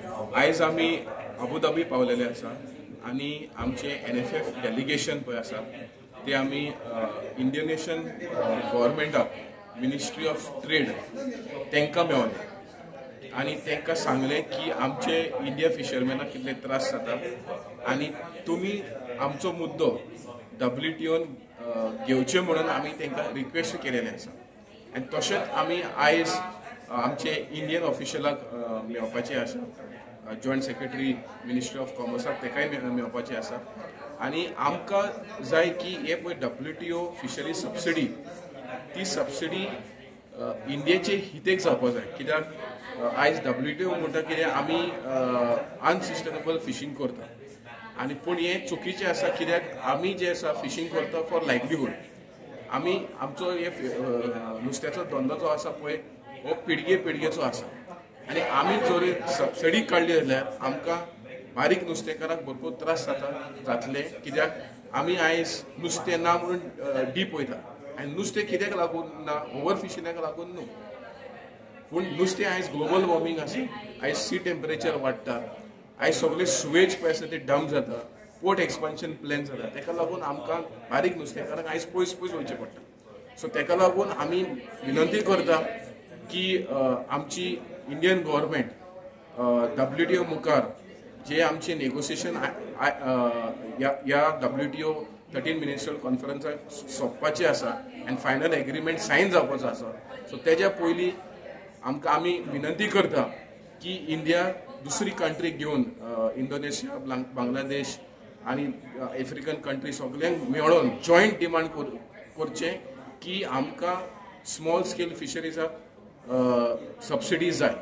आयज आमी अबुधाबी पावलेले आसा आनी आमचे NFF delegation पळय आसा ते आमी इंडोनेशियन गव्हर्मेंटाक मिनिस्ट्री ऑफ ट्रेड तांकां मेवले आनी तांकां सांगलें की आमचे इंडिया फिशरमॅनाक कितले त्रास जाता आनी तुमी आमचो मुद्दो WTOन घेवचे म्हणून आमी तांकां रिक्वेस्ट केलेलें आसा. आनी तशेंच आमी आयज आमचे इंडियन ऑफिशियलाक मेळपाचें आसा, जॉयंट सेक्रेटरी मिनिस्ट्री ऑफ कॉमर्साक तेकाय मेळपाचें आसा. आनी आमकां जाय की हे पळय WTO fishery subsidy, ती सबसिडी इंडियेचे हितेक जावपा जाय. कित्याक आयज WTO म्हणटा कितें आमी अनसस्टेनेबल फिशींग करता आनी पूण हें चुकीचें आसा. कित्याक आमी जें आसा फिशींग करता फॉर लायवलीहूड. आमी आमचो हे नुस्त्याचो धंदो जो आसा पळय हो पिळगे पिळगेचो आसा आनी आमी जर सबसिडी काडली जाल्यार आमकां बारीक नुस्तेकारांक भरपूर त्रास जातले. कित्याक आमी आयज नुस्तें ना म्हणून डीप वयता आनी नुस्तें कित्याक लागून ना, ओवर फिशिंगाक लागून न्हू, पूण नुस्तें आयज ग्लोबल वॉर्मींग आसा, आयज सी टेम्परेचर वाडटा, आयज सगळे सुवेज पळय आसा ते डंप जाता, पोर्ट एक्सपान्शन प्लॅन जाता, तेका लागून आमकां बारीक नुस्तेकारांक आयज पयस पयस वयचें पडटा. सो तेका लागून आमी विनंती करता की आमची इंडियन गव्हर्मेंट WTO मुखार जे आमचे नेगोसिएशन ह्या WTO 13 minister कॉन्फरन्साक सोंपपाचें आसा आनी फायनल एग्रीमेंट सायन जावपाचो आसा. सो तेज्या पयलीं आमकां आमी विनंती करता की इंडिया दुसरी कंट्री घेवन इंडोनेशिया, बांगलादेश आनी आफ्रिकन कंट्री सगल्यांक मेळोन जॉयंट डिमांड करचें की आमकां स्मॉल स्केल फिशरीजाक सबसिडी जाय.